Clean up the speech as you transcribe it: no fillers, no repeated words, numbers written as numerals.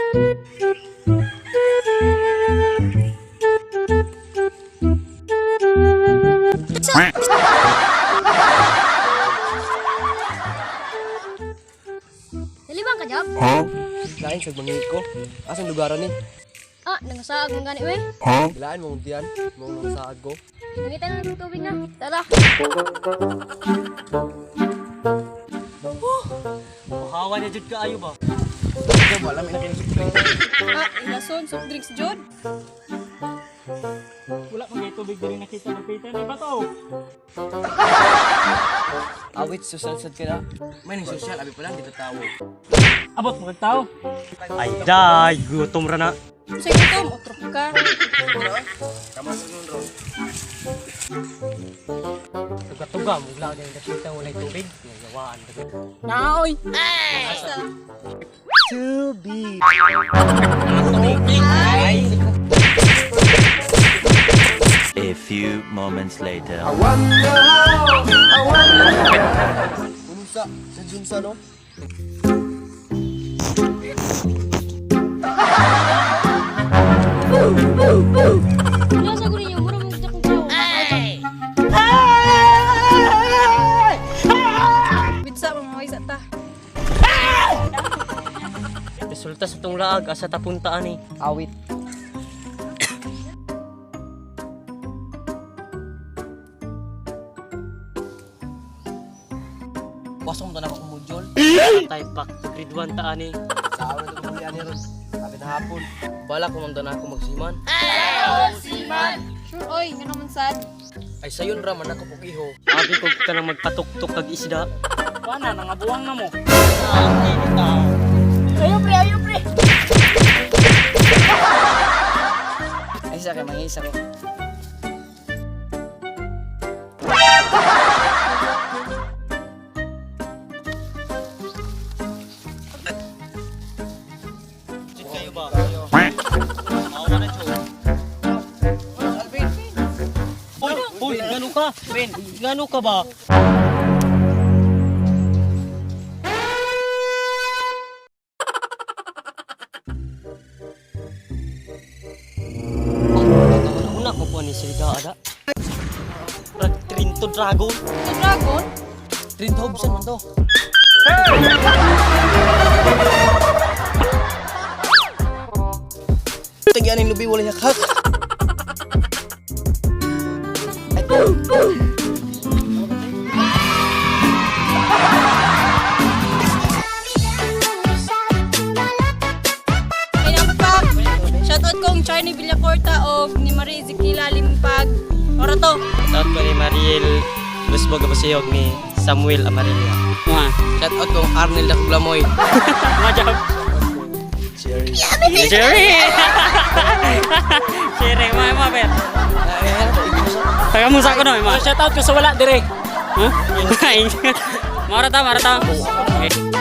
Nalibang ka, Jab? Lain sa mangi ko. Asang lugaran ni? Ah, nangasaag mong gani, we. Gilaan mong diyan, mong nangasaag ko. Nangita na ng tubig na. Tara. Hawa na jud kaayo ba? Ikaw wala may nakinig drink. Ah, ilason, soft drinks, Jod. Wala pa kay tubig diri nakita ng Peter ni bato. Awit social sad ka na. May nang social abi pa lang dito tawo. Abot mo kag tao. Ay day, gutom ra na. Sa gutom, utrop ka. Tama sa nun ron. Tuga-tuga mo lagi ang nakita walay tubig. Nagawaan ba? Naoy! Tubig. A few moments later. Unsa sa Junsa no? Wala sa gurin niyo, mura mong kita kong tao. Ay! Bitsa, mamaway sa ta. Resulta sa tong laag asa tapuntaan ni. Awit. Pasok mo to na ako mujol. Tay back to grade 1 ta ani. Sa awon na ito ni ron. Sabi na hapon. Bala ko ma'am ako magsiman. Sure, oy, nga naman sad. Ay sayon ra man ako pug iho. Abi ko ka nang magpatuktok kag isda. Wala nangabuang na mo. Ayo, pre, ayo, pre. Ay sa kay mangisa ko. Jud kayo ba? Hawa na jud. Uy, uy, ngano ka? Ben, ngano ka ba? Una ko po ni Silga ada. Rag Trinto Dragon. Ito, dragon. Trent Hobson man to. Hey! Tagyan ang lubi wala yakhak. Ay, nampak. Shoutout kong Charlie Villacorta o ni Marie Zikila Limpag. Ora to. Shoutout ko ni Mariel Lusbog Abasiyog ni Samuel Amarilla. Mga. Shout out kong Arnel Lacublamoy. Mga job. Jerry. Jerry! Jerry, mga mga ber. Taga mo sa ko no, mga. Shoutout ko sa wala dire. Huh? Marata, marata. Okay.